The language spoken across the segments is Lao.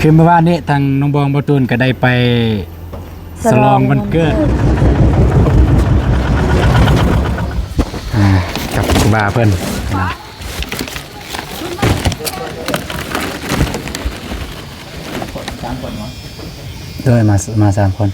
ຄືມື້ວານນີ້ທາງນ້ອງບອງ ບ່າວຕູນ ກໍໄດ້ໄປສະຫຼອງວັນເກີດ ສະຫຼອງວັນເກີດ ອ່າ ກັບຄູບາເພິ່ນ ໂດຍ ມາ ມາສາມຄົນ.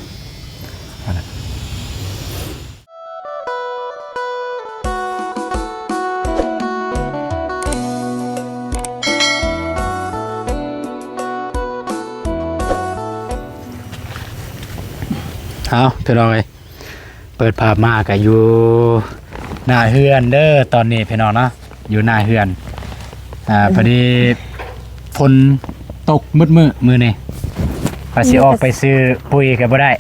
ເອົາ ພີ່ນ້ອງເອີຍ ເປີດພາບມາກໍຢູ່ໜ້າເຮືອນເດີ ຕອນນີ້ພີ່ນ້ອງເນາະ ຢູ່ໜ້າເຮືອນ ອ່າ ພໍດີຝົນຕົກໝົດມື້ມື້ນີ້ ວ່າຊິອອກໄປຊື້ປຸ໋ຍກໍບໍ່ໄດ້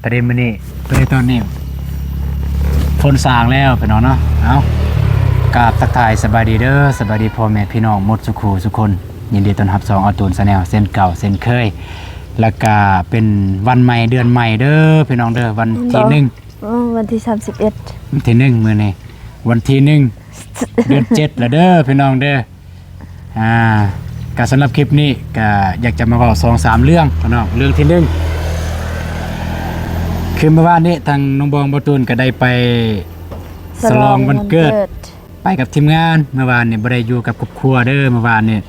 ປະເດັນມື້ນີ້ ປະເດັນຕອນນີ້ ຝົນຊາງແລ້ວພີ່ນ້ອງເນາະ. ເອົາ ກາບທັກທາຍສະບາຍດີເດີ ສະບາຍດີພໍ່ແມ່ພີ່ນ້ອງໝົດສູ່ຄູ່ສູ່ຄົນ ຍິນດີຕ້ອນຮັບຊ່ອງອາຕູນແຊນແນວ ເຊັ່ນເກົ່າເຊັ່ນເຄີຍ ແລ້ວກະເປັນວັນໃໝ່ເດືອນໃໝ່ເດີພີ່ນ້ອງເດີ ວັນທີໜຶ່ງ ເອີ ວັນທີສາມສິບເອັດ ວັນທີໜຶ່ງ ມື້ນີ້ວັນທີໜຶ່ງ ເດືອນເຈັດແລ້ວເດີພີ່ນ້ອງເດີ. ອ່າ ກະສຳລັບຄລິບນີ້ກະຢາກຈະມາເວົ້າສອງສາມເລື່ອງເນາະ. ເລື່ອງທີໜຶ່ງ ຄືມື້ວານນີ້ທາງນ້ອງບອງ ບ່າວຕູນ ກໍໄດ້ໄປສະຫຼອງວັນເກີດ ສະຫຼອງວັນເກີດ ໄປກັບທີມງານ. ມື້ວານນີ້ບໍ່ໄດ້ຢູ່ກັບຄອບຄົວເດີ ມື້ວານນີ້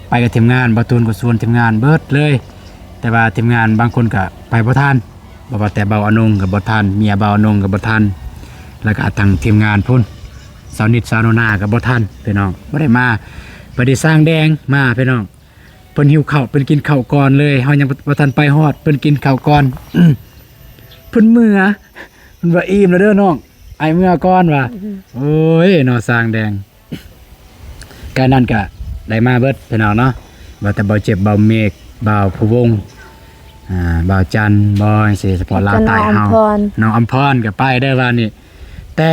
ໄປກັບທີມງານ ບ່າວຕູນກໍຊວນທີມງານເບິດເລີຍ ແຕ່ວ່າທີມງານບາງຄົນກໍໄປບໍ່ທັນ ບໍ່ວ່າແຕ່ບ່າວອານົງກໍບໍ່ທັນ ເມຍບ່າວອານົງກໍບໍ່ທັນ ແລ້ວກໍທາງທີມງານພຸ້ນ ສາວນິດ ສາວໂນນາກໍບໍ່ທັນພີ່ນ້ອງ ບໍ່ໄດ້ມາ. ບັດນີ້ຊ່າງແດງມາພີ່ນ້ອງ ເພິ່ນຫິວເຂົ້າ ເພິ່ນກິນເຂົ້າກ່ອນເລີຍ ເຮົາຍັງບໍ່ທັນໄປຮອດ ເພິ່ນກິນເຂົ້າກ່ອນ ເພິ່ນເມືອ ເພິ່ນວ່າອີ່ມແລ້ວເດີນ້ອງ ອ້າຍເມືອກ່ອນວ່າ. ໂອ້ຍເນາະ ຊ່າງແດງ ການນັ້ນກະໄດ້ມາເບິດພີ່ນ້ອງເນາະ ວ່າແຕ່ບ່າວເຈັບ ບ່າວເມກ ບ່າວພູວົງ ອ່າ ບ່າວຈັນ ບ່າວ ຈັ່ງຊີ້ ສະເພາະລາວໃຕ້ເຮົາ ນ້ອງອຳພອນ ນ້ອງອຳພອນກໍໄປເດີວານນີ້ ແຕ່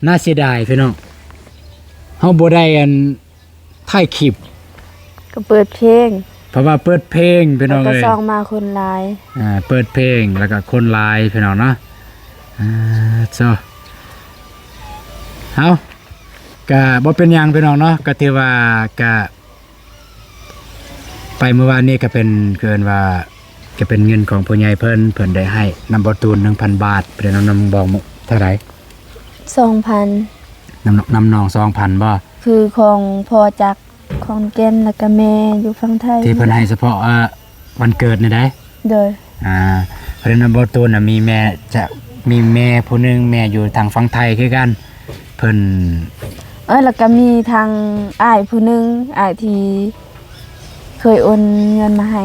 ໜ້າເສຍດາຍພີ່ນ້ອງ ເຮົາບໍ່ໄດ້ອັນ ຖ່າຍຄລິບ ກໍເປີດເພງ ເພາະວ່າເປີດເພງພີ່ນ້ອງເອີຍ ແລ້ວກໍຊ່ອງມາຄົນຫຼາຍ ອ່າ ເປີດເພງແລ້ວກໍຄົນຫຼາຍພີ່ນ້ອງເນາະ. ອ່າ ໂຊ ເອົາ ກະບໍ່ເປັນຫຍັງພີ່ນ້ອງເນາະ ກະຖືວ່າກະໄປມື້ວານນີ້ກະເປັນ ເອີ້ນວ່າກະເປັນເງິນຂອງຜູ້ໃຫຍ່ເພິ່ນ ເພິ່ນໄດ້ໃຫ້ນຳບ່າວຕູນໜຶ່ງພັນບາດ ໄປນຳ ນຳບ່າວເທົ່າໃດ? ສອງພັນ ນຳ ນຳນ້ອງສອງພັນບໍ່? ຄືຂອງພໍ່ຈັກຂອນແກ່ນ ແລ້ວກະແມ່ຢູ່ຝັ່ງໄທ ທີ່ເພິ່ນໃຫ້ສະເພາະ ເອີ ວັນເກີດນີ້ໃດ໋. ໂດຍ ອ່າ ເພິ່ນນຳບ່າວຕູນນະ ມີແມ່ ຈະມີແມ່ຜູ້ໜຶ່ງ ແມ່ຢູ່ທາງຝັ່ງໄທຄືກັນ ເພິ່ນ ເອີ ແລ້ວກະມີທາງອ້າຍຜູ້ໜຶ່ງ ອ້າຍທີ່ເຄີຍໂອນເງິນມາໃຫ້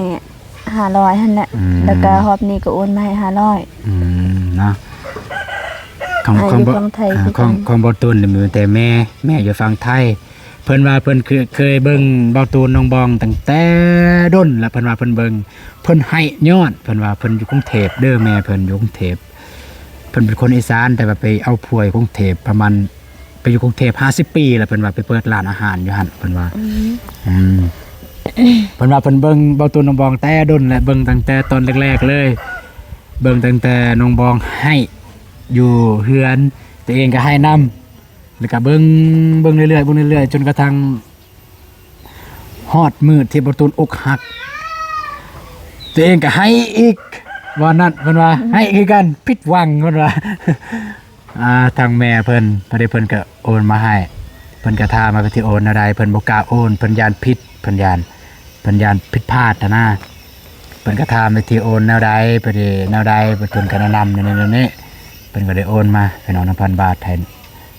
ຫ້າຮ້ອຍຫັ້ນແຫຼະ ອືມ ແລ້ວກະຮອບນີ້ກໍໂອນມາໃຫ້ຫ້າຮ້ອຍ ອືມ ເນາະ ຂອງ ອ່າ ຂອງ ຢູ່ຝັ່ງໄທ ອ່າ ຄືກັນ ຂອງ ຂອງບ່າວຕູນນີ້ມີແຕ່ແມ່ ແມ່ຢູ່ຝັ່ງໄທ ເພິ່ນວ່າເພິ່ນເຄີຍ ເຄີຍເບິ່ງບ່າວຕູນ ນ້ອງບອງຕັ້ງແຕ່ດົນລະ ເພິ່ນວ່າເພິ່ນເບິ່ງ ເພິ່ນໃຫ້ຍ້ອນ ເພິ່ນວ່າເພິ່ນຢູ່ກຸງເທບເດີ ແມ່ເພິ່ນຢູ່ກຸງເທບ ເພິ່ນເປັນຄົນອີສານ ແຕ່ວ່າໄປເອົາຜົວຢູ່ກຸງເທບ ປະມານ ໄປຢູ່ກຸງເທບຫ້າສິບປີແລ້ວ ເພິ່ນວ່າໄປເປີດຮ້ານອາຫານຢູ່ຫັ້ນ ເພິ່ນວ່າ ອືມ ອືມ ເພິ່ນວ່າເພິ່ນເບິ່ງບ່າວຕູນ ນ້ອງບອງແຕ່ດົນແຫຼະ ເບິ່ງຕັ້ງແຕ່ຕອນແລກໆເລີຍ ເບິ່ງຕັ້ງແຕ່ນ້ອງບອງໃຫ້ຢູ່ເຮືອນ ຕົວເອງກໍໃຫ້ນຳ ແລ້ວກໍເບິ່ງ ເບິ່ງເລື້ອຍໆ ເບິ່ງເລື້ອຍໆ ຈົນກະທັ່ງຮອດມື້ທີ່ບ່າວຕູນອົກຫັກ ຕົວເອງກໍໃຫ້ອີກ ວ່ານັ້ນ ເພິ່ນວ່າ ໃຫ້ຄືກັນ ຜິດຫວັງ ເພິ່ນວ່າ. ອ່າ ທາງແມ່ເພິ່ນ ພໍດີເພິ່ນກໍໂອນມາໃຫ້ ເພິ່ນກໍຖາມວ່າຊິໂອນແນວໃດ ເພິ່ນບໍ່ກ້າໂອນ ເພິ່ນຢ້ານຜິດ ເພິ່ນຢ້ານ ເພິ່ນຢ້ານຜິດພາດຫັ້ນນະ ເພິ່ນກໍຖາມວ່າຊິໂອນແນວໃດ ພໍດີແນວໃດ ເພິ່ນກໍແນະນຳແນວນັ້ນແນວນີ້ ເພິ່ນກໍໄດ້ໂອນມາ ພີ່ນ້ອງ ໜຶ່ງພັນບາດໃຫ້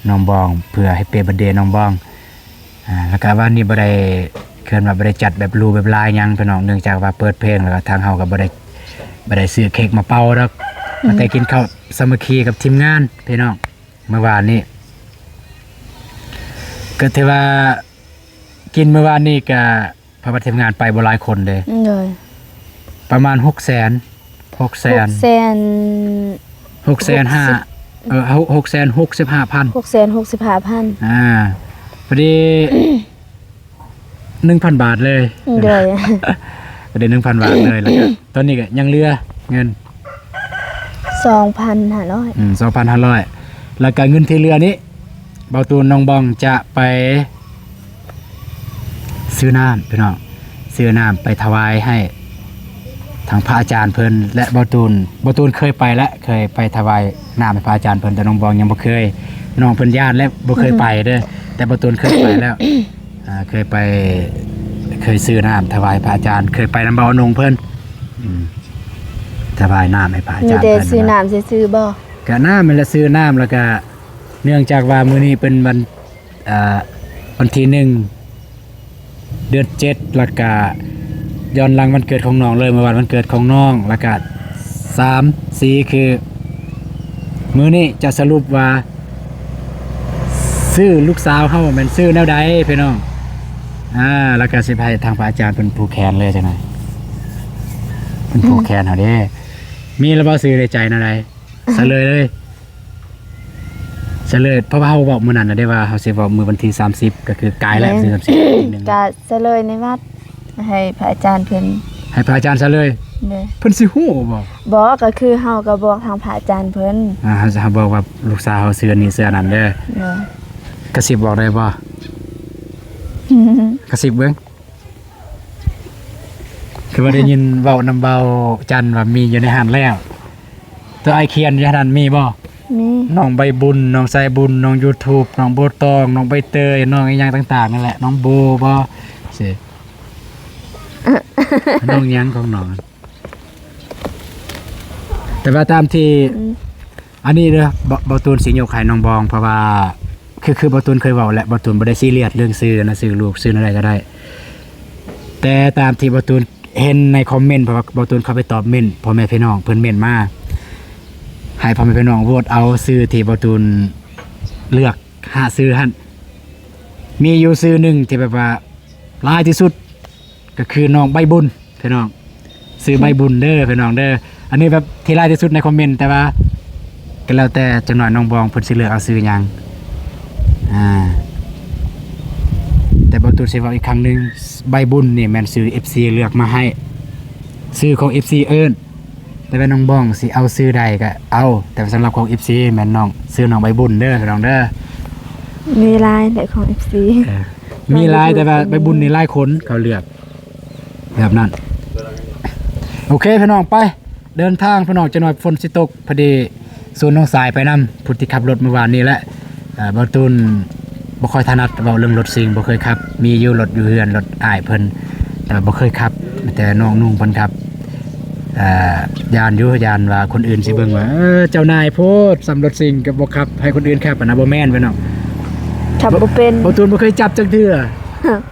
ນ້ອງບອງ ເພື່ອ Happy Birthday ນ້ອງບອງ. ອ່າ ແລ້ວກະວານນີ້ບໍ່ໄດ້ ເອີ້ນວ່າບໍ່ໄດ້ຈັດແບບຫຼູແບບຫຼາຍຫຍັງພີ່ນ້ອງ ເນື່ອງຈາກວ່າເປີດເພງ ແລ້ວກະທາງເຮົາກະບໍ່ໄດ້ ບໍ່ໄດ້ຊື້ເຄັກມາເປົ່າດອກ ອືມ ມາແຕ່ກິນເຂົ້າສາມັກຄີກັບທີມງານພີ່ນ້ອງ ມື້ວານນີ້ ກະຖືວ່າກິນມື້ວານນີ້ກະ ເພາະວ່າທີມງານໄປບໍ່ຫຼາຍຄົນເດ້ ໂດຍ ປະມານຫົກແສນ ຫົກແສນ ຫົກແສນ ຫົກແສນຫ້າ ຫົກສິບ ເອີ ຫົກ ຫົກແສນຫົກສິບຫ້າພັນ ຫົກແສນຫົກສິບຫ້າພັນ ອ່າ ພໍດີ ໜຶ່ງພັນບາດເລີຍ ໂດຍ ພໍດີໜຶ່ງພັນບາດເລີຍ ແລ້ວກະຕອນນີ້ກະຍັງເຫຼືອເງິນ ສອງພັນຫ້າຮ້ອຍ ອືມ ສອງພັນຫ້າຮ້ອຍ ແລ້ວກະເງິນທີ່ເຫຼືອນີ້ ບ່າວຕູນ ນ້ອງບອງຈະໄປຊື້ນ້ຳພີ່ນ້ອງ ຊື້ນ້ຳໄປຖວາຍໃຫ້ທາງພະອາຈານເພິ່ນ ແລະ ບ່າວຕູນ, ບ່າວຕູນເຄີຍໄປແລ້ວ, ເຄີຍໄປຖວາຍນ້ຳໃຫ້ພະອາຈານເພິ່ນ, ແຕ່ນ້ອງບອງຍັງບໍ່ເຄີຍ, ນ້ອງເພິ່ນຢ້ານ ແລະ ບໍ່ເຄີຍໄປເດີ້, ແຕ່ບ່າວຕູນເຄີຍໄປແລ້ວ. ອ່າ ເຄີຍໄປ ເຄີຍຊື້ນ້ຳຖວາຍພະອາຈານ, ເຄີຍໄປນຳບ່າວອານົງເພິ່ນ ອືມ ຖວາຍນ້ຳໃຫ້ພະອາຈານເພິ່ນ. ມີແຕ່ຊື້ນ້ຳຊື່ໆບໍ່? ກະນ້ຳຫັ້ນແຫຼະ, ຊື້ນ້ຳ ແລ້ວກະເນື່ອງຈາກວ່າມື້ນີ້ເປັນວັນ ອ່າ ວັນທີໜຶ່ງ ເດືອນເຈັດ ແລ້ວກະຍ້ອນຫຼັງວັນເກີດຂອງນ້ອງເລີຍ, ເມື່ອວານວັນເກີດຂອງນ້ອງ, ແລ້ວກະ ສາມ ສີ່ ຄື ມື້ນີ້ຈະສະຫຼຸບວ່າຊື່ລູກສາວເຮົາແມ່ນຊື່ແນວໃດພີ່ນ້ອງ. ອ່າ ແລ້ວກະຊິໃຫ້ທາງພະອາຈານເພິ່ນຜູກແຂນເລີຍຈັກໜ່ອຍ, ເພິ່ນຜູກແຂນເຮົາເດ້. ມີແລ້ວບໍ່ຊື່ໃນໃຈແນວໃດ? ສະເລີຍເລີຍ. ສະເລີຍ ເພາະວ່າເຮົາເວົ້າມື້ນັ້ນນະເດ້ວ່າເຮົາຊິເວົ້າມື້ວັນທີສາມສິບ ກໍຄືກາຍແລ້ວ ແມ່ນ ວັນທີສາມສິບ ອີກໜຶ່ງ ກະສະເລີຍໃນວັດ ໃຫ້ພະອາຈານເພິ່ນ ໃຫ້ພະອາຈານສະເລີຍ. ໂດຍ ເພິ່ນຊິຮູ້ບໍ່? ບໍ່ ກໍຄືເຮົາກໍບອກທາງພະອາຈານເພິ່ນ. ອ່າ ເຮົາ ເຮົາບອກວ່າລູກສາວເຮົາຊື່ອັນນີ້ຊື່ອັນນັ້ນເດີ. ໂດຍ ກະຊິບບອກໄດ້ບໍ່? ກະຊິບເບິ່ງ. ຄືວ່າໄດ້ຍິນເວົ້ານຳເບົາຈັນວ່າມີຢູ່ໃນຫັ້ນແລ້ວ, ຕົວອ້າຍຂຽນຢູ່ຫັ້ນມີບໍ່? ມີ ນ້ອງໃບບຸນ, ນ້ອງສາຍບຸນ, ນ້ອງຢູທູບ, ນ້ອງໂບຕອງ, ນ້ອງໃບເຕີຍ, ນ້ອງອີ່ຫຍັງຕ່າງໆນັ້ນແຫຼະ, ນ້ອງໂບບໍ່? ຊິ ນ້ອງຫຍັງຂອງນ້ອງ? ແຕ່ວ່າຕາມທີ່ ອືມ ອັນນີ້ເດີ ເບົາ ເບົາຕູນຊິຍົກໃຫ້ນ້ອງບອງ ເພາະວ່າຄື ຄືເບົາຕູນເຄີຍເວົ້າແຫຼະ, ເບົາຕູນບໍ່ໄດ້ຊີຣຽສເລື່ອງຊື່ນະ, ຊື່ລູກຊື່ແນວໃດກໍໄດ້. ແຕ່ຕາມທີ່ເບົາຕູນເຫັນໃນຄອມເມັນ, ເພາະວ່າເບົາຕູນເຂົ້າໄປຕອບເມັນພໍ່ແມ່ພີ່ນ້ອງເພິ່ນເມັນມາ ໃຫ້ພໍ່ແມ່ພີ່ນ້ອງໂຫວດເອົາຊື່ທີ່ເບົາຕູນເລືອກຫ້າຊື່ຫັ້ນ, ມີຢູ່ຊື່ໜຶ່ງທີ່ແບບວ່າຫຼາຍທີ່ສຸດ ກໍຄືນ້ອງໃບບຸນພີ່ນ້ອງ, ຊື່ໃບບຸນເດີພີ່ນ້ອງເດີ. ອັນນີ້ແບບທີ່ຫຼາຍທີ່ສຸດໃນຄອມເມັນ, ແຕ່ວ່າກໍແລ້ວແຕ່ ຈັກໜ້ອຍນ້ອງບອງເພິ່ນຊິເລືອກເອົາຊື່ຫຍັງ. ອ່າ ແຕ່ບໍ່ຕູນຊິເວົ້າອີກຄັ້ງໜຶ່ງ, ໃບບຸນນີ້ແມ່ນຊື່ເອັຟຊີເລືອກມາໃຫ້, ຊື່ຂອງເອັຟຊີເອີ້ນ. ແຕ່ວ່ານ້ອງບອງຊິເອົາຊື່ໃດກໍເອົາ, ແຕ່ວ່າສຳລັບຂອງເອັຟຊີແມ່ນນ້ອງ, ຊື່ນ້ອງໃບບຸນເດີພີ່ນ້ອງເດີ. ມີຫຼາຍແຫຼະຂອງເອັຟຊີ ເອີ ມີຫຼາຍ, ແຕ່ວ່າໃບບຸນນີ້ຫຼາຍຄົນເຂົາເລືອກແບບນັ້ນ. ໂອເຄພີ່ນ້ອງ, ໄປເດີນທາງພີ່ນ້ອງ, ຈັກໜ້ອຍຝົນຊິຕົກ ພໍດີ ຊວນນ້ອງຊາຍໄປນຳ ຜູ້ທີ່ຂັບລົດມື້ວານນີ້ແຫຼະ. ເອີ ບ່າວຕູນບໍ່ຄ່ອຍຖະໜັດເວົ້າເລື່ອງລົດຊິງ, ບໍ່ເຄີຍຂັບ, ມີຢູ່ລົດຢູ່ເຮືອນ, ລົດອ້າຍເພິ່ນ, ແຕ່ວ່າບໍ່ເຄີຍຂັບ, ມີແຕ່ນ້ອງນຸ່ງເພິ່ນຂັບ. ເອີ ຢ້ານຢູ່, ຢ້ານວ່າຄົນອື່ນຊິເບິ່ງວ່າ ເອີ ເຈົ້ານາຍໂພດ, ສ່ຳລົດຊິງກໍບໍ່ຂັບ, ໃຫ້ຄົນອື່ນຂັບ, ອັນນັ້ນບໍ່ແມ່ນພີ່ນ້ອງ, ຂັບບໍ່ເປັນ. ບ່າວຕູນບໍ່ເຄີຍຈັບຈັກເທື່ອ.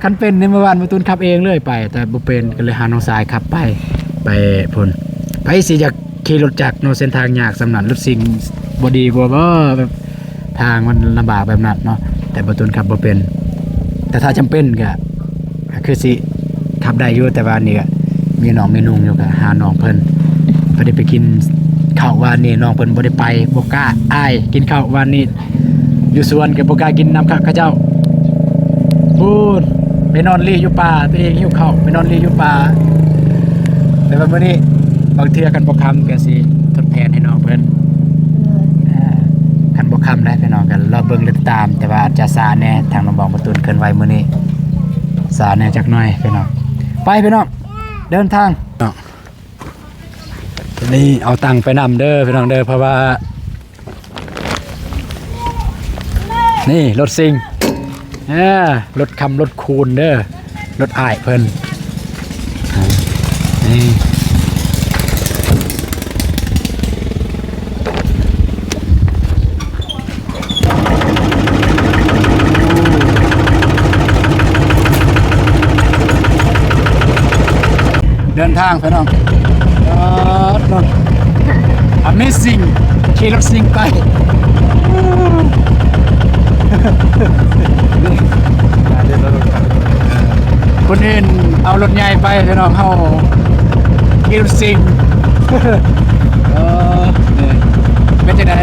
ຄັນເປັນໃນມື້ວານ ບ່າວຕູນຂັບເອງເລີຍໄປ, ແຕ່ບໍ່ເປັນ ກໍເລີຍຫານ້ອງຊາຍຂັບໄປ, ໄປພຸ້ນ. ໃຜຊິຢາກຂີ່ລົດຈັກເນາະ, ເສັ້ນທາງຍາກສ່ຳນັ້ນ, ລົດຊິງບໍ່ດີກວ່າບໍ່? ແບບທາງມັນລຳບາກແບບນັ້ນເນາະ, ແຕ່ບ່າວຕູນຂັບບໍ່ເປັນ. ແຕ່ຖ້າຈຳເປັນກໍ ກໍຄືຊິຂັບໄດ້ຢູ່, ແຕ່ວ່ານີ້ກໍມີນ້ອງມີນຸ່ງຢູ່, ກໍຫານ້ອງເພິ່ນ. ພໍດີໄປກິນເຂົ້າວານນີ້ ນ້ອງເພິ່ນບໍ່ໄດ້ໄປ, ບໍ່ກ້າ, ອາຍ. ກິນເຂົ້າວານນີ້ຢູ່ສວນກໍບໍ່ກ້າກິນນຳເຂົາເຈົ້າ. ພຸ້ນ ໄປນອນລີ້ຢູ່ປ່າ, ຕົວເອງຫິວເຂົ້າໄປນອນລີ້ຢູ່ປ່າ. ແຕ່ວ່າມື້ນີ້ບາງເທື່ອຄັນບໍ່ຄ່ຳກໍຊິທົດແທນໃຫ້ນ້ອງເພິ່ນ. ໂດຍ ອ່າ ຄັນບໍ່ຄ່ຳໄດ໋ພີ່ນ້ອງ, ກໍລໍເບິ່ງ ລໍຕິດຕາມ, ແຕ່ວ່າອາດຈະຊ້າແດ່. ທາງນ້ອງບອງ ບ່າວຕູນເຄື່ອນໄຫວມື້ນີ້ຊ້າແດ່ຈັກໜ້ອຍພີ່ນ້ອງ. ໄປພີ່ນ້ອງ, ເດີນທາງເນາະ. ນີ້ເອົາຕັງໄປນຳເດີພີ່ນ້ອງເດີ, ເພາະວ່າ ນີ້ລົດຊິງ, ອ່າ ລົດຄຳລົດຄູນເດີ, ລົດອ້າຍເພິ່ນ. ນີ້ ເດີນທາງໄປເນາະ, ເອີ ເນາະ Amazing ຂີ່ລົດຊິງໄປ. ຄົນອື່ນເອົາລົດໃຫຍ່ໄປພີ່ນ້ອງ, ເຮົາຂີ່ລົດຊິງ. ເອີ ເປັນຈັ່ງໃດ?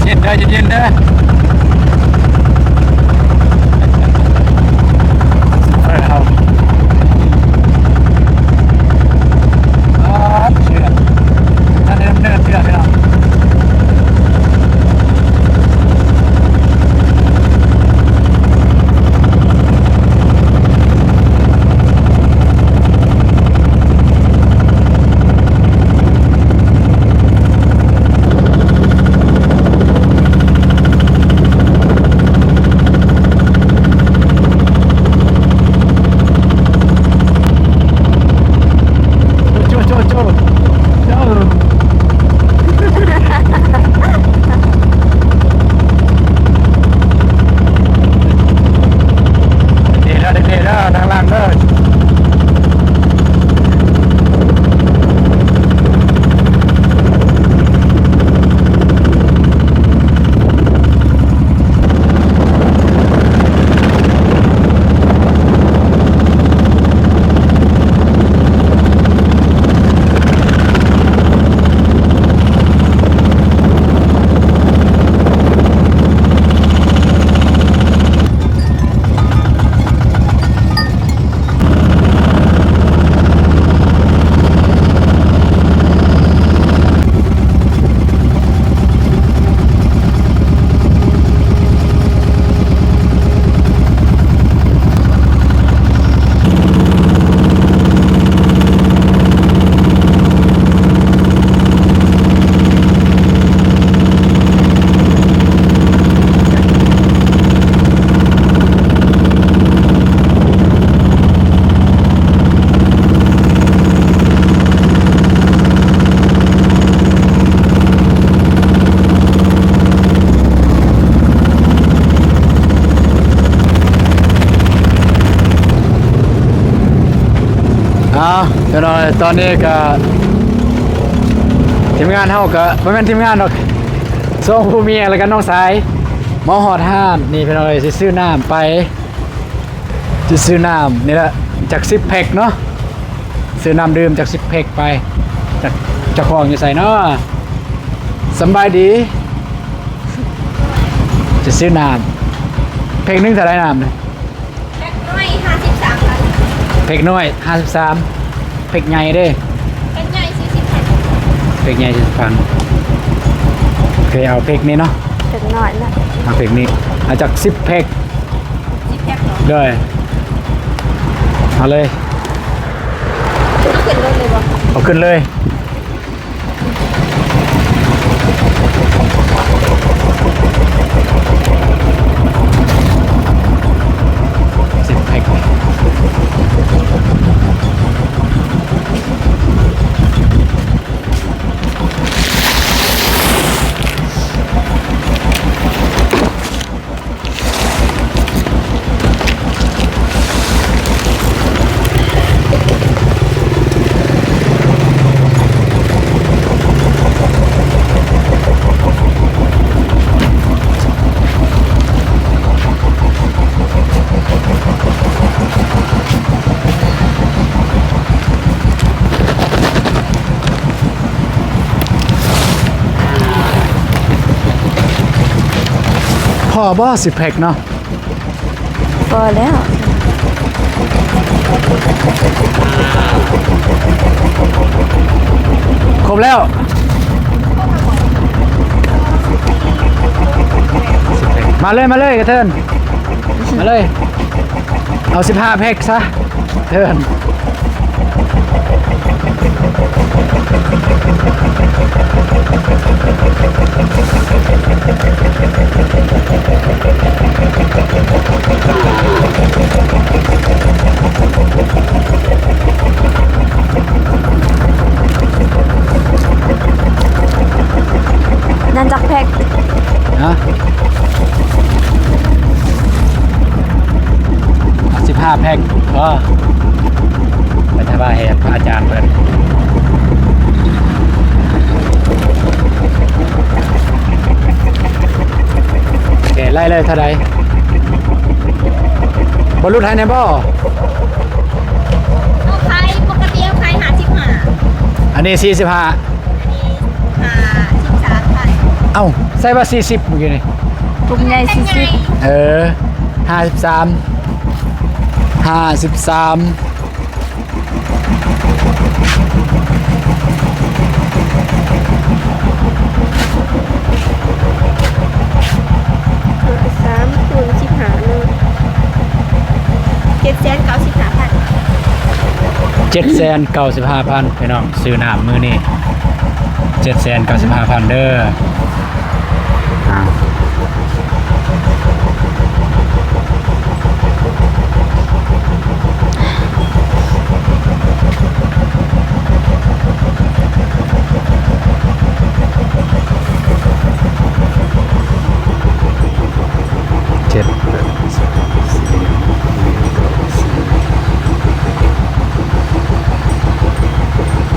ເຢັນເດີ ເຢັນເດີ. ເອີ ເຮົາ ອໍ ຕອນນີ້ກະທີມງານເຮົາກະ ບໍ່ແມ່ນທີມງານດອກ ສອງຜົວເມຍ ແລ້ວກະນ້ອງຊາຍ ມາຮອດຮ້ານນີ້ພີ່ນ້ອງເອີຍ ຊິຊື້ນ້ຳໄປ ຊິຊື້ນ້ຳນີ້ແຫຼະ ຈັກສິບແພັກເນາະ ຊື້ນ້ຳດື່ມຈັກສິບແພັກໄປ ຈັກເຈົ້າຂອງຢູ່ໃສເນາະ? ສຳບາຍດີ ຊິຊື້ນ້ຳ ແພັກໜຶ່ງເທົ່າໃດນ້ຳນີ້? ແພັກນ້ອຍຫ້າສິບສາມພັນ ແພັກນ້ອຍຫ້າສິບສາມ ແພັກໃຫຍ່ເດ້? ແພັກໃຫຍ່ສີ່ສິບພັນ ແພັກໃຫຍ່ສີ່ສິບພັນ ໂອເຄ ເອົາແພັກນີ້ເນາະ ແພັກນ້ອຍນະ ເອົາແພັກນີ້ ເອົາຈັກສິບແພັກ ສິບແພັກເນາະ ໂດຍ ເອົາເລີຍ ເອົາຂຶ້ນລົດເລີຍບໍ່? ເອົາຂຶ້ນເລີຍ. ພໍບໍ່ ສິບແພັກເນາະ? ພໍແລ້ວ ຄົບແລ້ວ ມາເລີຍ ມາເລີຍ ກະເທີນ ມາເລີຍ ເອົາສິບຫ້າແພັກຊະ ເທີນ. ນັ້ນຈັກແພັກ? ຮະ? ເອົາສິບຫ້າແພັກ ເອີ ໄປຖວາຍໃຫ້ພະອາຈານເພິ່ນ ແກະໄລ່ເລີຍເທົ່າໃດ? ບໍ່ຫຼຸດໃຫ້ແດ່ບໍ່? ເອົາຂາຍ ປົກກະຕິເອົາຂາຍຫ້າສິບຫ້າ ອັນນີ້ສີ່ສິບຫ້າ ອັນນີ້ຫ້າສິບສາມພັນ. ເອົ້າ ໃສ່ວ່າສີ່ສິບມື້ກີ້ນີ້ ປຸກໃຫຍ່ສີ່ສິບ ເອີ ຫ້າສິບສາມ ຫ້າສິບສາມ. ສາມຄູນສິບຫ້າເນາະ ເຈັດແສນເກົ້າສິບຫ້າພັນ ເຈັດແສນເກົ້າສິບຫ້າພັນ ພີ່ນ້ອງ ຊື້ນ້ຳມື້ນີ້ ເຈັດແສນເກົ້າສິບຫ້າພັນເດີ. ເຈັດ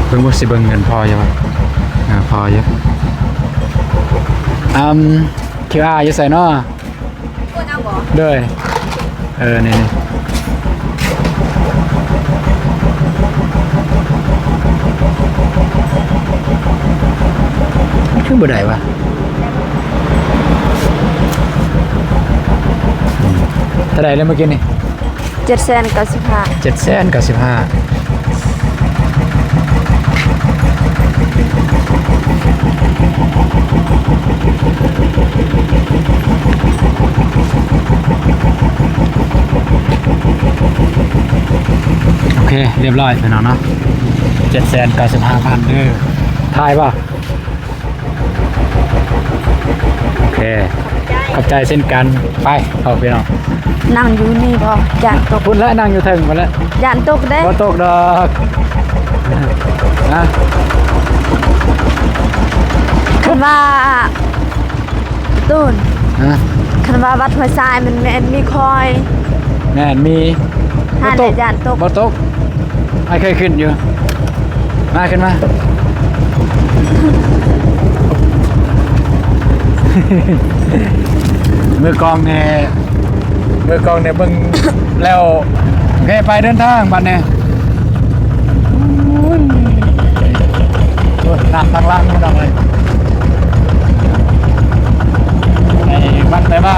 ເບິ່ງວ່າຊິເບິ່ງເງິນພໍຢູ່ບໍ່? ເອີ ພໍຢູ່ ອຳ ຄິວອາ ຢູ່ໃສເນາະ? ໂດຍ ເອີ ນີ້ ນີ້ ຄືບໍ່ໄດ້ວະ? ອືມ ເທົ່າໃດແລ້ວມື້ກີ້ນີ້? ເຈັດແສນເກົ້າສິບຫ້າ ເຈັດແສນເກົ້າສິບຫ້າ. ໂອເຄ ລຽບຮ້ອຍພີ່ນ້ອງເນາະ ເຈັດແສນເກົ້າສິບຫ້າພັນເດີ. ຖ່າຍບໍ່? ໂອເຄ ຂອບໃຈເຊັ່ນກັນ. ໄປ ເອົາ ພີ່ນ້ອງ ນັ່ງຢູ່ນີ້ບໍ່? ຢ້ານຕົກ ພຸ້ນແຫຼະ ນັ່ງຢູ່ເທິງພຸ້ນແຫຼະ ຢ້ານຕົກເດ້. ບໍ່ຕົກດອກ ຮະ? ຄັນວ່າ ຕູນ ຮະ? ຄັນວ່າວັດຫ້ວຍຊາຍ ມັນແມ່ນມີຄອຍ ແມ່ນມີ. ຫັ້ນແຫຼະ ຢ້ານຕົກ ບໍ່ຕົກ ອ້າຍເຄີຍຂຶ້ນຢູ່. ມາ ຂຶ້ນມາ. ມືກ້ອງແດ່ ມືກ້ອງແດ່ ເບິ່ງແລ້ວ. ໂອເຄ ໄປເດີນທາງບັດນີ້. ໂອ້ຍ ໂອ້ຍ ນ້ຳທາງຫຼັງພີ່ນ້ອງເອີຍ. ໄປວັດໄປວາ.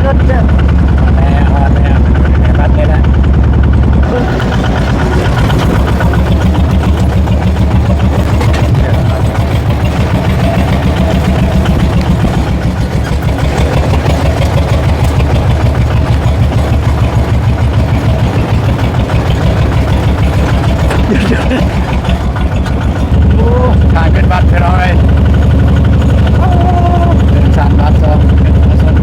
ລົດເດີ ຮອດແລ້ວ ຮອດແລ້ວ ໄປວັດນີ້ແຫຼະ. ໂອ້ ກາຍເປັນວັດ ພີ່ນ້ອງເອີຍ. ໂອ້ ເປັນຊັ້ນວັດສອງ ເປັນຊັ້ນ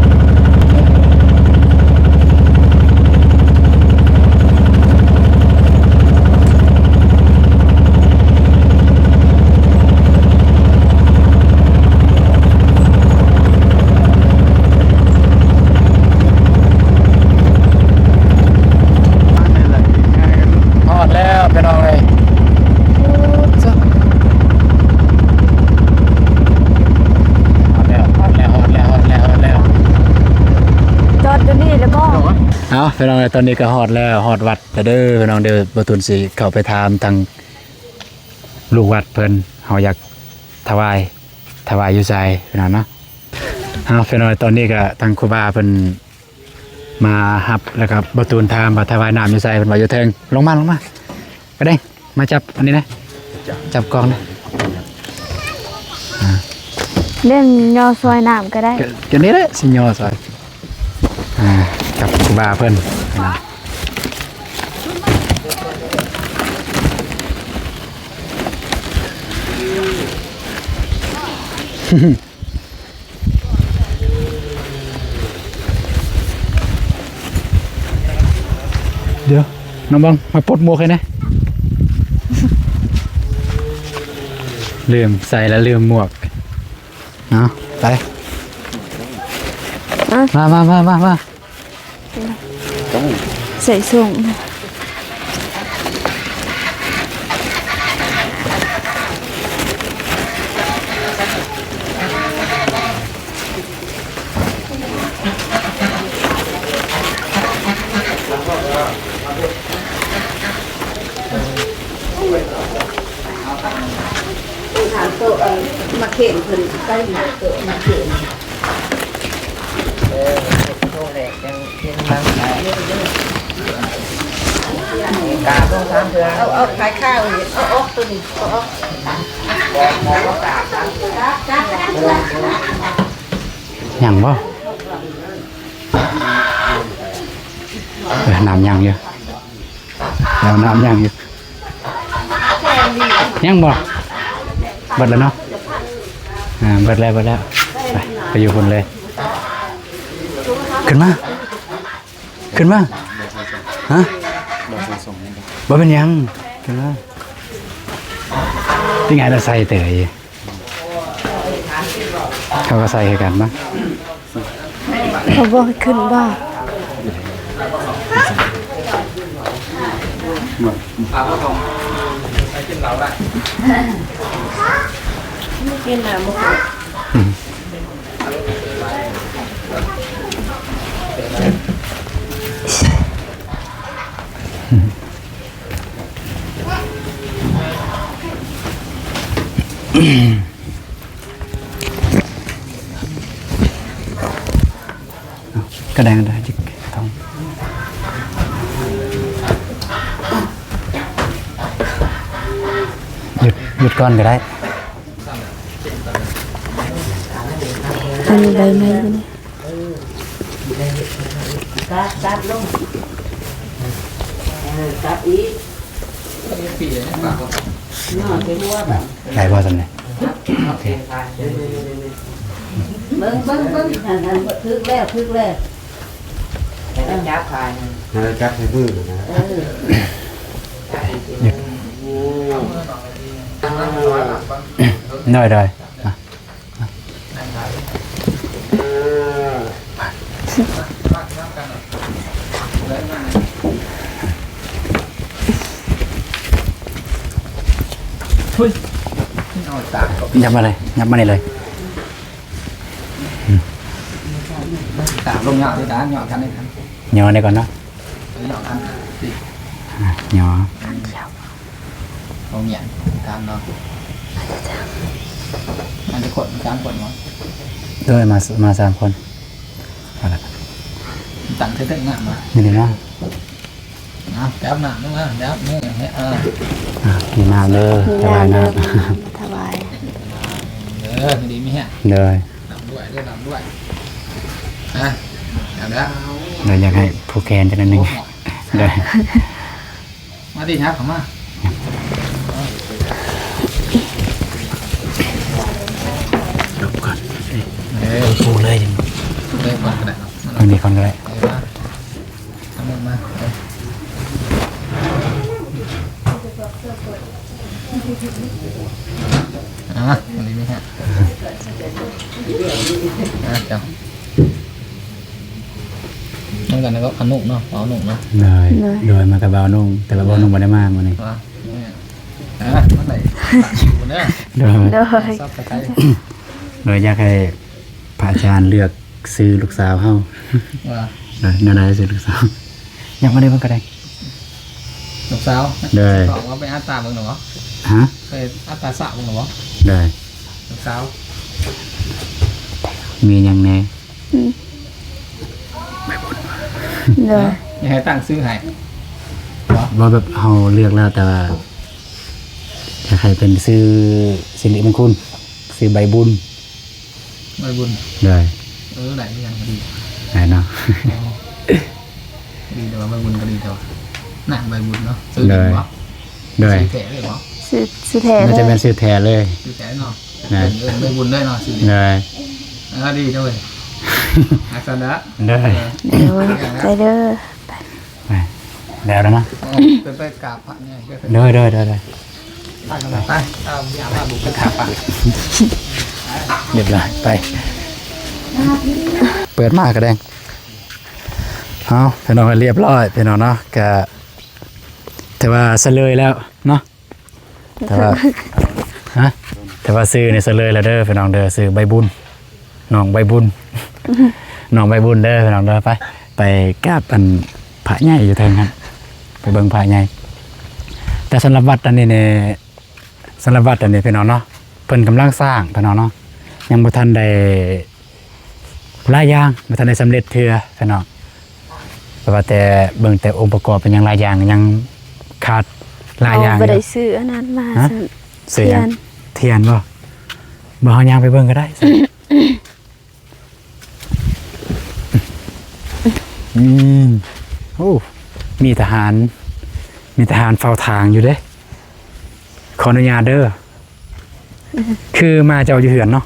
ຮອດແລ້ວພີ່ນ້ອງເອີຍ. ຮອດແລ້ວ ຮອດແລ້ວ ຮອດແລ້ວ ຮອດແລ້ວ ຮອດແລ້ວ. ຈອດຢູ່ນີ້ແລ້ວບໍ່? ເອົາ ພີ່ນ້ອງເອີຍ ຕອນນີ້ກໍຮອດແລ້ວ ຮອດວັດ ແລ້ວເດີພີ່ນ້ອງເດີ. ບໍ່ຕູນຊິເຂົ້າໄປຖາມທາງລູກວັດເພິ່ນ ເຮົາຢາກຖວາຍ ຖວາຍຢູ່ໃສພີ່ນ້ອງເນາະ. ເອົາ ພີ່ນ້ອງ ຕອນນີ້ກະທາງຄູບາເພິ່ນມາຮັບ ແລ້ວກະບໍ່ຕູນຖາມວ່າຖວາຍນ້ຳຢູ່ໃສ ເພິ່ນວ່າຢູ່ເທິງ. ລົງມາ ລົງມາ ກະແດງ ມາຈັບອັນນີ້ນະ ຈັບກ້ອງນະ. ອ່າ ເລື່ອງຍໍຊ່ອຍນ້ຳກໍໄດ້ ກະ ກະນີ້ແຫຼະ ຊິຍໍຊ່ອຍ. ອ່າ ກັບຄູບາເພິ່ນ ດຽວ ນ້ອງບອງ ມາປົດໝວກໃຫ້ແດ່. ລືມໃສ່ລະ ລືມໝວກ. ເອົາ ໄປ ມາ ມາ ມາ ມາ ມາ. ໃສ່ສົ່ງ ຖາມໂຕ ເອີ ມາເຂັນເພິ່ນໃກ້ໜ້າໂຕ ມາເຂັນ. ເອີ ເຮັດໂຕແຫຼະ ຈັ່ງເຮັດມັງ ກາບລົງສາມເທື່ອ ເອົາ ເອົາຂາຍຂ້າວນີ້ ເອົາອອກໂຕນີ້ ເອົາອອກ ຍັງບໍ່? ເອີ ນ້ຳຍັງຢູ່. ແລ້ວນ້ຳຍັງຢູ່ ຍັງບໍ່? ເບິດແລ້ວເນາະ. ອ່າ ເບິດແລ້ວ ເບິດແລ້ວ. ໄປ ໄປຢູ່ພຸ້ນເລີຍ. ຂຶ້ນມາ ຂຶ້ນມາ. ຮະ? ບໍ່ເປັນຫຍັງ ຂຶ້ນມາ. ເປັນຫຍັງລະໃສ່ເຕີຍ? ເຂົາກໍໃສ່ຄືກັນເນາະ. ເຂົາບໍ່ໃຫ້ຂຶ້ນບໍ່? ກິນນ້ຳບໍ່? ກະແດງໄດ້ຈິກ ຕ້ອງ ຢຸດ ຢຸດກ່ອນກໍໄດ້. ອັນນີ້ໃບໄມ້ຢູ່ນີ້ ຕັດ ຕັດລົງ ເອີ ຕັດອີກ ເນາະ ເປັນຫົວບາດ ໄດ້ບໍ່ຊັ້ນນີ້? ໂອເຄ ເບິ່ງ ເບິ່ງ ເບິ່ງ ຫັ້ນ ຫັ້ນ ຖືກແລ້ວ ຖືກແລ້ວ ແລ້ວຈັບຂານີ້ ເອີ ຈັບໃສ່ມືນະ ເອີ ໂດຍ ໂດຍ ຫຍັບມາເລີຍ ຫຍັບມານີ້ເລີຍ ຕາມລົງຫຍໍ້ ຕາມຫຍໍ້ກັນນີ້ ຫຍໍ້ນີ້ກ່ອນເນາະ ຫຍໍ້ກັນ ອ່າ ຫຍໍ້ ເອົາຫຍັງຕາມເນາະ ອັນນີ້ຄົນ ສາມຄົນເນາະ ໂດຍ ມາ ມາສາມຄົນ ເອົາລະ ຕັ້ງເທິງໆ ນ້ຳມາ ນີ້ເນາະ ເອົາ ຈັບນ້ຳມາ ຈັບມືໃຫ້ ເອີ ອ່າ ກິນນ້ຳເດີ ຖວາຍນ້ຳ ຖວາຍ ເດີ ຢູ່ດີມີແຮງ ໂດຍ ລ່ຳລວຍເດີ ລ່ຳລວຍ ອ່າ ເອົາເດີ ໂດຍ ຢາກໃຫ້ຜູກແຂນຈັກໜ້ອຍໜຶ່ງ ໂອ້ ໂດຍ ມາຕິ ຫຍັບເຂົ້າມາ ຫຼົບກ່ອນ ເອີ ປູເລີຍ ເລີຍກ່ອນກໍໄດ້ເນາະ ເອົານີ້ກ່ອນກໍໄດ້ ເອີ ມາ ເອົາມືມາ ເອີ ອ່າ ອັນນີ້ມີແຮງ ອ່າ ເຈົ້າ ນຳກັນກັບອານຸເນາະ ເອົາອານຸເນາະ ໂດຍ ໂດຍ ໂດຍ ມາກັບບ່າວນຸ ແຕ່ວ່າບ່າວນຸບໍ່ໄດ້ມາມື້ນີ້ ອ່າ ອ່າ ມາໄດ້ ໂດຍ ໂດຍ ຊັບສະໄຄ ໂດຍ ຢາກໃຫ້ພະອາຈານເລືອກຊື່ລູກສາວເຮົາ ວ່າ ໂດຍ ແນວໃດຊື່ລູກສາວ ຍັງບໍ່ໄດ້ເບິ່ງກໍໄດ້ ລູກສາວ ໂດຍ ບອກວ່າໄປອັດຕາເບິ່ງແລ້ວບໍ່? ຮະ? ໄປອັດຕາສາວເບິ່ງແລ້ວບໍ່? ໂດຍ ລູກສາວ ມີຫຍັງແດ່? ອືມ ໂດຍ ຢາກໃຫ້ຕັ້ງຊື່ໃຫ້ບໍ່? ບໍ່ ແບບເຮົາເລືອກແລ້ວ ແຕ່ວ່າຢາກໃຫ້ເປັນຊື່ສິລິມົງຄຸນ ຊື່ໃບບຸນ ໃບບຸນ ໂດຍ ເອີ ໄດ້ຄືກັນ ກໍດີ ໄດ້ເນາະ ອໍ ດີແຕ່ວ່າໃບບຸນກໍດີແຕ່ວ່າ ນາງໃບບຸນເນາະ ຊື່ ໂດຍ ດີບໍ່? ໂດຍ ຊື່ແທ້ເລີຍບໍ່? ຊື່ ຊື່ແທ້ເລີຍ ໜ້າຈະແມ່ນຊື່ແທ້ເລີຍ ຊື່ແທ້ເນາະ ນະ ເອີ້ນໃບບຸນເລີຍເນາະ ຊື່ນີ້ ໂດຍ ເອີ ດີເດີ ຮັກສັນເດີ ໂດຍ ເອີ ໂດຍ ໄປເດີ ໄປ ໄປ ແລ້ວເນາະ ເອີ ໄປ ໄປກາບພະໃຫຍ່ ໂດຍ ໂດຍ ໂດຍ ໂດຍ ໄປ ໄປ ເອົາ ຢ່າມາບຸກໄປກາບພະ ຮຽບຮ້ອຍ ໄປ ເປີດມາກະແດງ ເອົາ ພີ່ນ້ອງ ຮຽບຮ້ອຍ ພີ່ນ້ອງເນາະ ກະຖືວ່າສະເຫຼີຍແລ້ວເນາະ ແຕ່ວ່າ ຮະ ແຕ່ວ່າຊື່ນີ້ສະເຫຼີຍແລ້ວເດີພີ່ນ້ອງເດີ ຊື່ໃບບຸນ ນ້ອງໃບບຸນ ນ້ອງໃບບຸນເດີພີ່ນ້ອງເດີ ໄປ ໄປກາບອັນພະໃຫຍ່ຢູ່ເທິງຫັ້ນ ໄປເບິ່ງພະໃຫຍ່ ແຕ່ສຳລັບວັດອັນນີ້ນີ້ ສຳລັບວັດອັນນີ້ພີ່ນ້ອງເນາະ ເພິ່ນກຳລັງສ້າງພີ່ນ້ອງເນາະ ຍັງບໍ່ທັນໄດ້ ຫຼາຍຢ່າງບໍ່ທັນໄດ້ສຳເລັດເທື່ອພີ່ນ້ອງ ແຕ່ວ່າແຕ່ເບິ່ງແຕ່ອົງປະກອບເປັນຫຍັງຫຼາຍຢ່າງຍັງຂາດຫຼາຍຢ່າງຢູ່ ເຮົາບໍ່ໄດ້ຊື້ອັນນັ້ນມາ ຮະ? ຊື້ຫຍັງ? ທຽນ ທຽນບໍ່? ບໍ່ ເຮົາຍ່າງໄປເບິ່ງກໍໄດ້ ອືມ ໂອ້ ມີທະຫານ ມີທະຫານເຝົ້າທາງຢູ່ເດ້ ຂໍອະນຸຍາດເດີ ຄືມາເຈົ້າຢູ່ເຮືອນເນາະ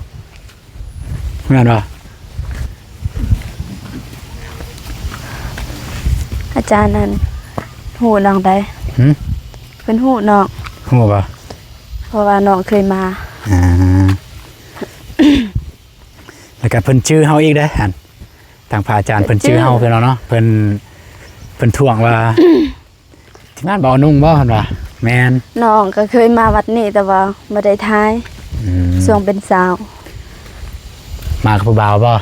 ແມ່ນບໍ່? ອາຈານນັ້ນຮູ້ນ້ອງໃດ? ຫື? ເພິ່ນຮູ້ນ້ອງ ຮູ້ບໍ່? ເພາະວ່ານ້ອງເຄີຍມາ ອ່າ ແລ້ວກໍເພິ່ນຈື່ເຮົາອີກເດ້ຫັ້ນ ທາງພະອາຈານເພິ່ນຈື່ເຮົາ ເພິ່ນເນາະ ເພິ່ນ ເພິ່ນທ້ວງວ່າ ທີມງານບ່າວນຸ່ງບໍ່? ເພິ່ນວ່າ ແມ່ນ ນ້ອງກໍເຄີຍມາວັດນີ້ ແຕ່ວ່າບໍ່ໄດ້ຖ່າຍ ອືມ ຊ່ວງເປັນສາວ ມາກັບຜູ້ບ່າວບໍ່?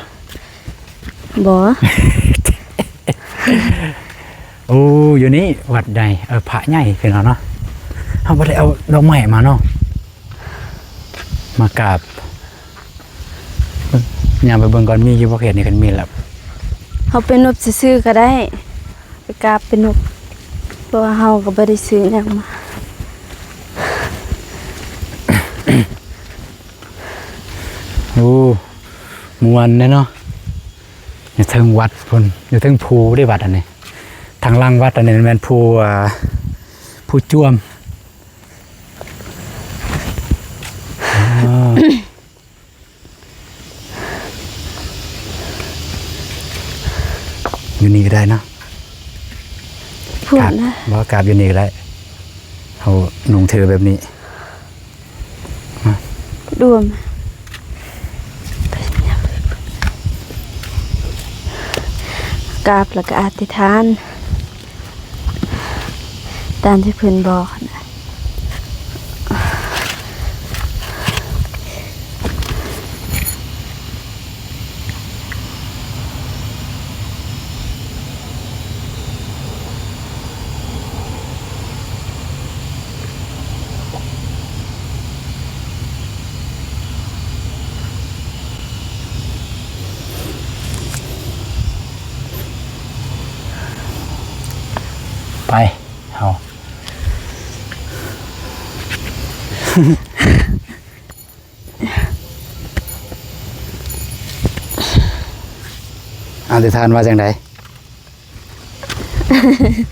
ບໍ່ ໂອ້ ຢູ່ນີ້ວັດໃຫຍ່ ເອີ ພະໃຫຍ່ພີ່ນ້ອງເນາະ ເຮົາບໍ່ໄດ້ເອົາດອກໄມ້ມາເນາະ ມາກາບ ຍ່າງໄປເບິ່ງກ່ອນ ມີຢູ່ບໍ່ເຂດນີ້? ຄັນມີແລ້ວ ເຮົາໄປນົບຊື່ໆກໍໄດ້ ໄປກາບໄປນົບ ເພາະວ່າເຮົາກໍບໍ່ໄດ້ຊື້ຫຍັງມາ ໂອ້ ມ່ວນແດ່ເນາະ. ຢູ່ເທິງວັດພຸ້ນ ຢູ່ເທິງພູເດ້ວັດອັນນີ້. ທາງຫຼັງວັດອັນນີ້ແມ່ນພູ ອ່າ ພູຈວມ. ອ່າ ຢູ່ນີ້ກໍໄດ້ເນາະ. ພຸ້ນນະ ບໍ່ ກາບຢູ່ນີ້ກໍໄດ້. ເຮົານຸ່ງຖືແບບນີ້. ດວມ ກາບແລ້ວກໍອະທິຖານຕາມທີ່ເພິ່ນບອກນະ. ໄປ ເຮົາ ອະທິຖານວ່າຈັ່ງໃດ?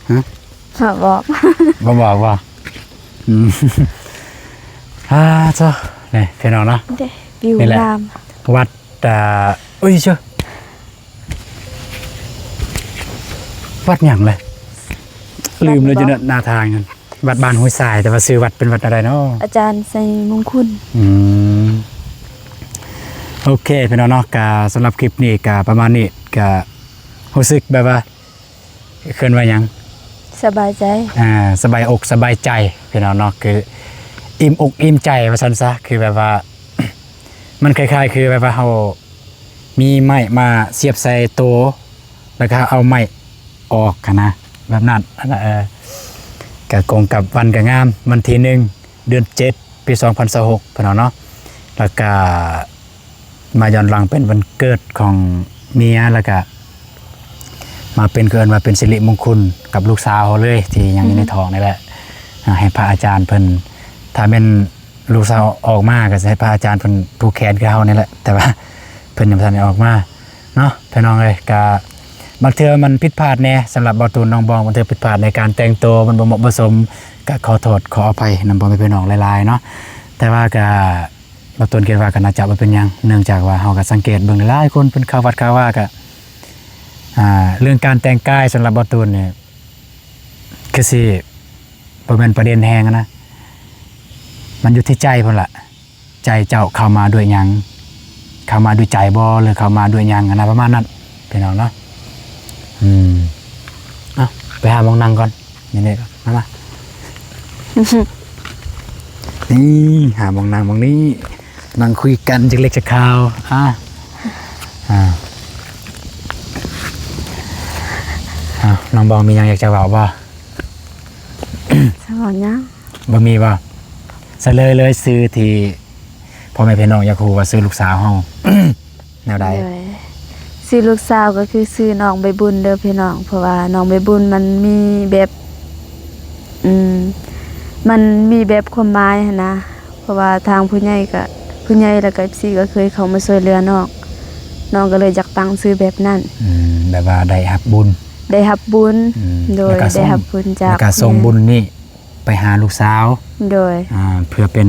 ຮະ? ເຂົາບອກ ບໍ່ບອກບໍ່? ອືມ ອ່າ ໂທ້ ນີ້ພີ່ນ້ອງເນາະ ເດ້ ວິວ ນີ້ແຫຼະ ງາມ ວັດ ອ່າ ອຸ້ຍ ເຊີ ວັດຫຍັງເລີຍ? ລືມແລ້ວ ຢູ່ໜ້າທາງນັ້ນ. ວັດບ້ານຫ້ວຍຊາຍ ແຕ່ວ່າຊື່ວັດເປັນວັດແນວໃດເນາະ? ອາຈານໄຊມຸງຄຸນ. ອືມ ໂອເຄ ພີ່ນ້ອງເນາະ ກະສຳລັບຄລິບນີ້ກະປະມານນີ້ ກະຮູ້ສຶກແບບວ່າ ເອີ້ນວ່າຫຍັງ? ສະບາຍໃຈ ອ່າ ສະບາຍອົກສະບາຍໃຈ ພີ່ນ້ອງເນາະ ຄືອີ່ມອົກອີ່ມໃຈວ່າຊັ້ນຊະ. ຄືແບບວ່າ ມັນຄ້າຍໆ ຄືແບບວ່າເຮົາ ມີໄມ້ມາສຽບໃສ່ໂຕ ແລ້ວກໍເອົາໄມ້ອອກຫັ້ນນະ ແບບນັ້ນ. ເອີ ກະກົງກັບວັນກະງາມ ວັນທີໜຶ່ງ ເດືອນເຈັດ ປີສອງພັນຊາວຫົກ ເພິ່ນເນາະ ແລ້ວກະມາຍ້ອນຫຼັງເປັນວັນເກີດຂອງເມຍ ແລ້ວກະມາເປັນ ເອີ້ນວ່າເປັນສິລິມຸງຄຸນກັບລູກສາວເຮົາເລີຍ ທີ່ຍັງຢູ່ໃນ ອືມ ທ້ອງນີ້ແຫຼະ. ອ່າ ໃຫ້ພະອາຈານເພິ່ນ ຖ້າແມ່ນ ລູກສາວອອກມາກໍຊິໃຫ້ພະອາຈານເພິ່ນຜູກແຂນຄືເຮົານີ້ແຫຼະ ແຕ່ວ່າເພິ່ນຍັງບໍ່ທັນໄດ້ອອກມາເນາະ ພີ່ນ້ອງເອີຍ. ກະບາງເທື່ອມັນຜິດພາດແດ່ ສຳລັບບ່າວຕູນ ນ້ອງບອງ ບາງເທື່ອຜິດພາດໃນການແຕ່ງໂຕ ມັນບໍ່ເໝາະບໍ່ສົມ ກະຂໍໂທດຂໍອະໄພນຳພໍ່ແມ່ພີ່ນ້ອງຫຼາຍໆເນາະ. ແຕ່ວ່າກະ ບ່າວຕູນຄິດວ່າກໍໜ້າຈະບໍ່ເປັນຫຍັງ ເນື່ອງຈາກວ່າເຮົາກໍສັງເກດເບິ່ງຫຼາຍໆຄົນເພິ່ນເຂົ້າວັດເຂົ້າວາ ກະ ອ່າ ເລື່ອງການແຕ່ງກາຍສຳລັບບ່າວຕູນນີ້ ຄືຊິ ບໍ່ແມ່ນປະເດັນແຮງນະ ມັນຢູ່ທີ່ໃຈພຸ້ນລະ ໃຈເຈົ້າເຂົ້າມາດ້ວຍຫຍັງ ເຂົ້າມາດ້ວຍໃຈບໍ່ ຫຼືເຂົ້າມາດ້ວຍຫຍັງນະ ປະມານນັ້ນ ພີ່ນ້ອງເນາະ. ອືມ ເອົາ ໄປຫາໝ່ອງນັ່ງກ່ອນ ນີ້ໆ ມາ ມາ ນີ້ ຫາໝ່ອງນັ່ງໝ່ອງນີ້ ນັ່ງຄຸຍກັນຈັກເລັກຈັກຄາວ. ອ່າ ອ່າ ເອົາ ນ້ອງບອງມີຫຍັງຢາກຈະເວົ້າບໍ່? ຈະເວົ້າຫຍັງ? ບໍ່ມີບໍ່? ສະເລີຍເລີຍ ຊື່ທີ່ພໍ່ແມ່ພີ່ນ້ອງຢາກຮູ້ວ່າຊື່ລູກສາວເຮົາແນວໃດ? ໂດຍ ຊື່ລູກສາວກໍຄືຊື່ນ້ອງໃບບຸນເດີພີ່ນ້ອງ ເພາະວ່ານ້ອງໃບບຸນມັນມີແບບ ອືມ ມັນມີແບບຄວາມໝາຍຫັ້ນນະ ເພາະວ່າທາງຜູ້ໃຫຍ່ກະ ຜູ້ໃຫຍ່ແລ້ວກະເອັຟຊີກໍເຄີຍເຂົ້າມາຊ່ວຍເຫຼືອນ້ອງ ນ້ອງກໍເລີຍຢາກຕັ້ງຊື່ແບບນັ້ນ. ອືມ ແບບວ່າໄດ້ຮັບບຸນ ໄດ້ຮັບບຸນ. ອືມ ໂດຍ ແລ້ວກະໄດ້ຮັບບຸນຈາກ ແລ້ວກະສົ່ງບຸນນີ້ໄປຫາລູກສາວ. ໂດຍ ອ່າ ເພື່ອເປັນ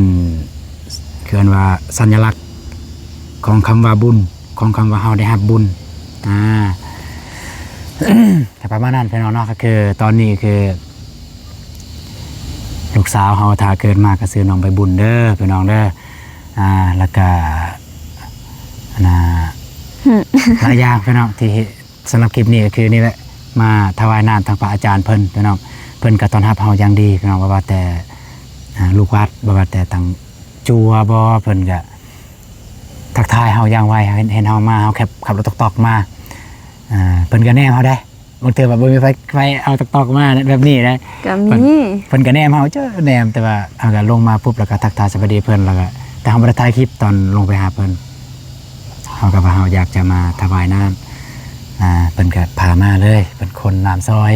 ເອີ້ນວ່າສັນຍະລັກຂອງຄຳວ່າບຸນ ຂອງຄຳວ່າເຮົາໄດ້ຮັບບຸນ. ອ່າ ກໍປະມານນັ້ນພີ່ນ້ອງເນາະ ກໍຄືຕອນນີ້ຄື ລູກສາວເຮົາຖ້າເກີດມາກໍຊື່ນ້ອງໃບບຸນເດີພີ່ນ້ອງເດີ. ອ່າ ແລ້ວກະ ອັນນ່າ ຫຼາຍຢ່າງພີ່ນ້ອງ ທີ່ ສຳລັບຄລິບນີ້ກໍຄືນີ້ແຫຼະ ມາຖວາຍນ້ຳທາງພະອາຈານເພິ່ນພີ່ນ້ອງ. ເພິ່ນກໍຕ້ອນຮັບເຮົາຢ່າງດີພີ່ນ້ອງ ບໍ່ວ່າແຕ່ ອ່າ ລູກວັດ ບໍ່ວ່າແຕ່ທາງຈົວບໍ ເພິ່ນກໍທັກທາຍເຮົາຢ່າງໄວ ເຫັນ ເຫັນເຮົາມາ ເຮົາແຄັບ ຂັບລົດຕອກໆມາ ອ່າ ເພິ່ນກໍແນມເຮົາໄດ໋. ບາງເທື່ອແບບບໍ່ມີໃຜ ໃຜເອົາຕອກໆມາແບບນີ້ນະ ກໍມີ ເພິ່ນ ເພິ່ນກໍແນມເຮົາ ເຈີແນມ ແຕ່ວ່າເຮົາກໍລົງມາປຸບ ແລ້ວກໍທັກທາຍສະບາຍດີເພິ່ນ ແລ້ວກໍ ແຕ່ເຮົາບໍ່ໄດ້ຖ່າຍຄລິບຕອນລົງໄປຫາເພິ່ນ ເຮົາກໍວ່າເຮົາຢາກຈະມາຖວາຍນ້ຳ ອ່າ ເພິ່ນກໍພາມາເລີຍ ເພິ່ນຂົນນ້ຳຊ່ອຍ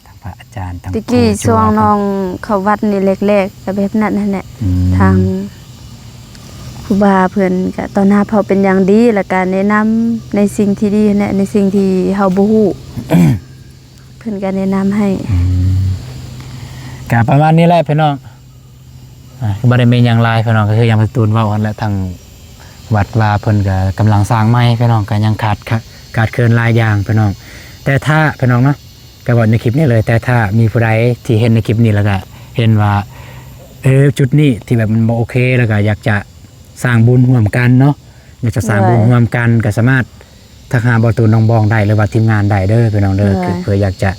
ທັງພະອາຈານ ທັງ ແຕ່ກີ້ ຄູ ຊ່ວງນ້ອງເຂົ້າວັດນີ້ແລກໆ ກໍແບບນັ້ນຫັ້ນແຫຼະ ອືມ ທາງ ຄູບາເພິ່ນກະຕ້ອນຮັບເຮົາເປັນຢ່າງດີ ແລ້ວກະແນະນຳໃນສິ່ງທີ່ດີຫັ້ນແຫຼະ ໃນສິ່ງທີ່ເຮົາບໍ່ຮູ້ ເພິ່ນກະແນະນຳໃຫ້. ອືມ ກະປະມານນີ້ແຫຼະພີ່ນ້ອງ. ອ່າ ບໍ່ໄດ້ມີຫຍັງຫຼາຍພີ່ນ້ອງ ກໍຄືຢ່າງປະຕູນເວົ້າຫັ້ນແຫຼະ ທາງວັດວາເພິ່ນກໍກຳລັງສ້າງໃໝ່ພີ່ນ້ອງ ກໍຍັງຂາດ ຂາດເຂີນຫຼາຍຢ່າງພີ່ນ້ອງ. ແຕ່ຖ້າພີ່ນ້ອງເນາະ ກໍເວົ້າໃນຄລິບນີ້ເລີຍ ແຕ່ຖ້າມີຜູ້ໃດທີ່ເຫັນໃນຄລິບນີ້ ແລ້ວກໍເຫັນວ່າ ເອີ ຈຸດນີ້ທີ່ແບບມັນບໍ່ໂອເຄ ແລ້ວກໍຢາກຈະສ້າງບຸນຮ່ວມກັນເນາະ ຢາກຈະສ້າງບຸນ ໂດຍ ຮ່ວມກັນ ກໍສາມາດ ທັກຫາບໍ່ຕູນ ນ້ອງບອງໄດ້ ຫຼືວ່າທີມງານໄດ້ເດີພີ່ນ້ອງເດີ. ໂດຍ ຄືເພື່ອຢາກຈະ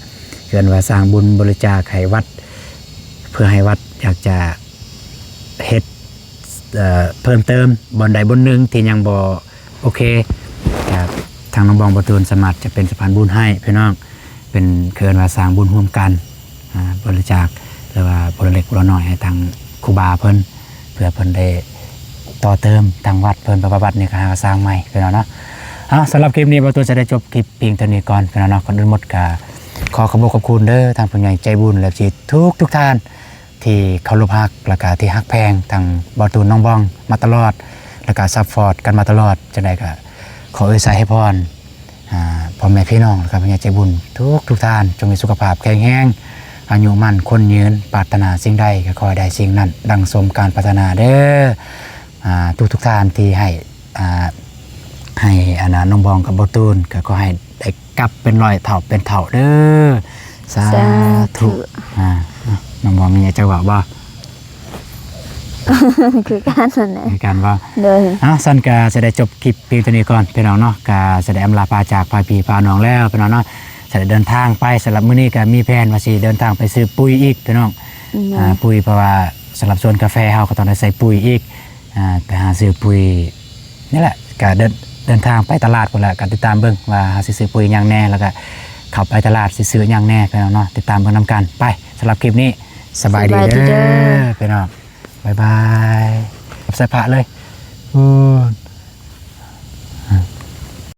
ເອີ້ນວ່າສ້າງບຸນບໍລິຈາກໃຫ້ວັດ ເພື່ອໃຫ້ວັດຢາກຈະເຮັດ ເອີ ເພີ່ມເຕີມບ່ອນໃດບ່ອນໜຶ່ງທີ່ຍັງບໍ່ໂອເຄ ກະທາງນ້ອງບອງບໍ່ຕູນສາມາດຈະເປັນສະພານບຸນໃຫ້ພີ່ນ້ອງ ເປັນ ເອີ້ນວ່າສ້າງບຸນຮ່ວມກັນ ອ່າ ບໍລິຈາກ ຫຼືວ່າຜູ້ລະເລັກຜູ້ລະນ້ອຍໃຫ້ທາງຄູບາເພິ່ນ ເພື່ອເພິ່ນໄດ້ຕໍ່ເຕີມທາງວັດເພິ່ນ ເພາະວ່າວັດນີ້ກໍຫາກໍສ້າງໃໝ່ພີ່ນ້ອງເນາະ. ເອົາ ສຳລັບຄລິບນີ້ ບ່າວຕູນຈະໄດ້ຈົບຄລິບພຽງເທົ່ານີ້ກ່ອນພີ່ນ້ອງເນາະ. ກ່ອນອື່ນໝົດກໍຂໍຂອບຄຸນເດີ ທາງຜູ້ໃຫຍ່ໃຈບຸນ ແລະ ທີ່ທຸກໆທ່ານ ທີ່ເຄົາລົບຮັກ ແລ້ວກະທີ່ຮັກແພງທາງບ່າວຕູນ ນ້ອງບອງມາຕະຫຼອດ ແລ້ວກະຊັບພອດກັນມາຕະຫຼອດ. ຈັ່ງໃດກໍຂໍອວຍໄຊໃຫ້ພອນ ອ່າ ພໍ່ແມ່ພີ່ນ້ອງ ແລ້ວກໍຜູ້ໃຫຍ່ໃຈບຸນທຸກໆທ່ານ ຈົ່ງມີສຸຂະພາບແຂງແຮງ ອາຍຸໝັ້ນຂວັນຍືນ ປາດຖະໜາສິ່ງໃດກໍຂໍໃຫ້ໄດ້ສິ່ງນັ້ນ ດັ່ງສົມການປາດຖະໜາເດີ. ອ່າ ທຸກໆທ່ານທີ່ໃຫ້ ອ່າ ໃຫ້ອັນນ່າ ນ້ອງບອງກັບບ່າວຕູນ ກໍຂໍໃຫ້ໄດ້ກັບເປັນຮ້ອຍເທົ່າເປັນເທົ່າເດີ ສາ ສາທຸ ທຸ. ອ່າ ນ້ອງບອງມີຫຍັງຈະເວົ້າບໍ່? ຄືກັນນັ້ນແຫຼະ ຄືກັນບໍ່? ໂດຍ ເອົາ ຊັ້ນກະຈະໄດ້ຈົບຄລິບພຽງເທົ່ານີ້ກ່ອນພີ່ນ້ອງເນາະ ກະຈະໄດ້ອຳລາພາຈາກພາພີ່ພານ້ອງແລ້ວພີ່ນ້ອງເນາະ ຈະໄດ້ເດີນທາງໄປ. ສຳລັບມື້ນີ້ກະມີແຜນວ່າຊິເດີນທາງໄປຊື້ປຸ໋ຍອີກພີ່ນ້ອງ ໂດຍ ອ່າ ປຸ໋ຍ ເພາະວ່າສຳລັບສວນກາແຟເຮົາກໍຕ້ອງໄດ້ໃສ່ປຸ໋ຍອີກ ອ່າ ໄປຫາຊື້ປຸ໋ຍນີ້ແຫຼະ ກະເດີນ ເດີນທາງໄປຕະຫຼາດພຸ້ນແຫຼະ ກະຕິດຕາມເບິ່ງວ່າເຮົາຊິຊື້ປຸ໋ຍຫຍັງແດ່ ແລ້ວກະເຂົ້າໄປຕະຫຼາດຊິຊື້ຫຍັງແດ່ພີ່ນ້ອງເນາະ ຕິດຕາມເບິ່ງນຳກັນ. ໄປ ສຳລັບຄລິບນີ້ ສະບາຍດີເດີ ສະບາຍດີເດີ ພີ່ນ້ອງ ບາຍບາຍ ກັບໃສ່ພະເລີຍ ໂອ້.